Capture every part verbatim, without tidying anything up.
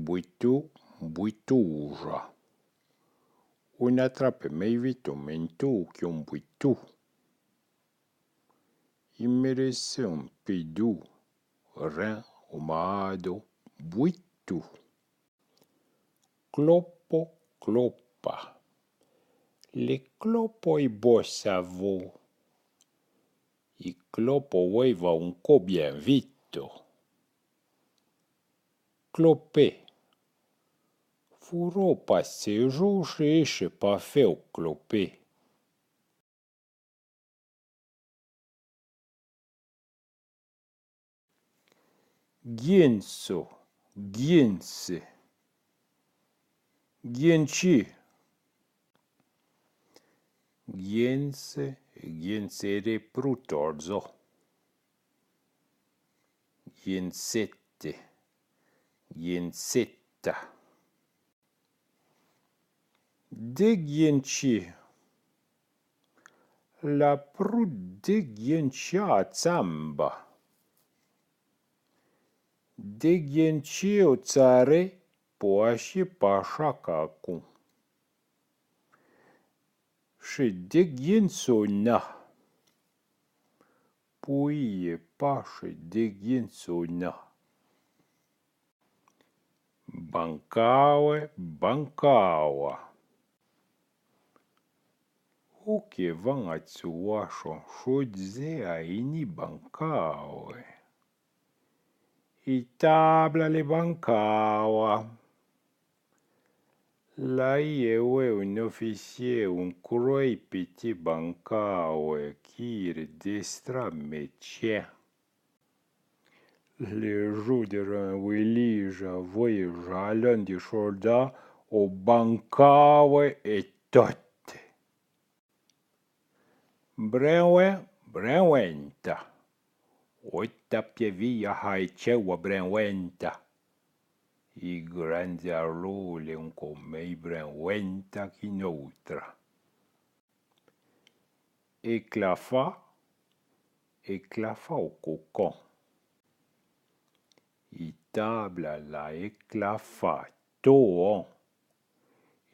Bouitou, bouitouja. Oun atrape mé vito mèntou k'oun bouitou. I mèrèse oun pidou, rin o mado, bouitou. Clopo, clopa. Le clopo i bossa vo. I clopo voué va oun co bien vito. Clopé. Fouro pa se jou che che pa fé o clopé. Guinso, guinse. Guinchi. Guinse, guinsere prutorzo. Guinsete, guinsetta. Deguinchi. L'a pru deguinchia a tsamba. Deguinchi o tsare po achi pa chacacon. Che deguinso na. Pouie pa che deguinso na. Bancaoue, bancaoua. Ou que van a tsoua chon chodze a ini bancaoue. I tabla le bancaoua. L'a ie oue oun oficie oun croui piti bancaoue k'ire destra mechien. Le jou de rin wilija voué jalon di chorda o bancaoue e tote. Brenwen, brenwenta. Ota pie via ha e tseua brenwenta. I grande arlou l'è oun co mé brenwenta k'in outra. Eclafa, eclafa o cocon. I tabla l'a eclafa toon.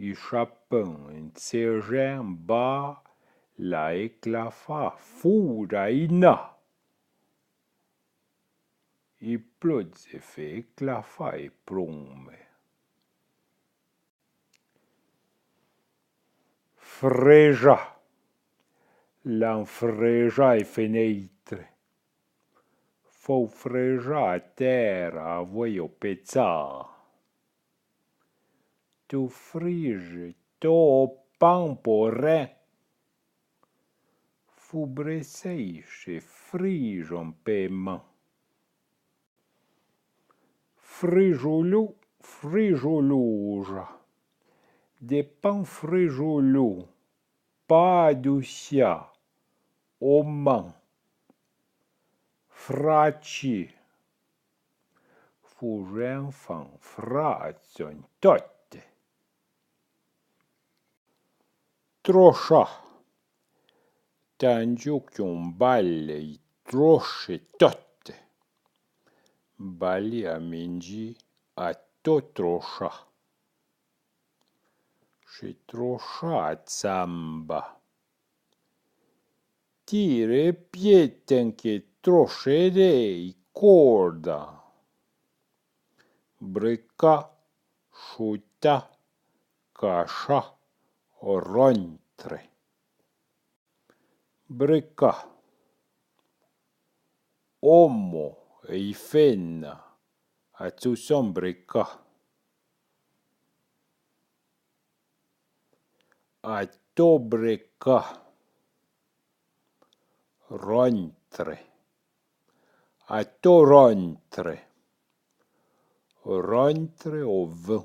I chapon in tsejen ba l'a eclafa foura ina. I plodze fé eclafa e proume. Freja. L'an freja e feneitre. Fou freja a tera avoué o petsà. Tu frije to o pan po ren. Fou bressei che frijon pe man. Frijolou, frijoloja. De pan frijolou, pa dousia, o man. Frachi. Fou jen fan fratson tote. Trocha. Tandiu k'oun bale i troche tote. Bali a mindji a to trocha. Che trocha a tsamba. Tire pie ten que troche de i corda. Breca, chuta, cacha, rontre. Breca. Omo e fenna a tsu son breca. A to breca. Rontre. A to rontre. Rontre o vin.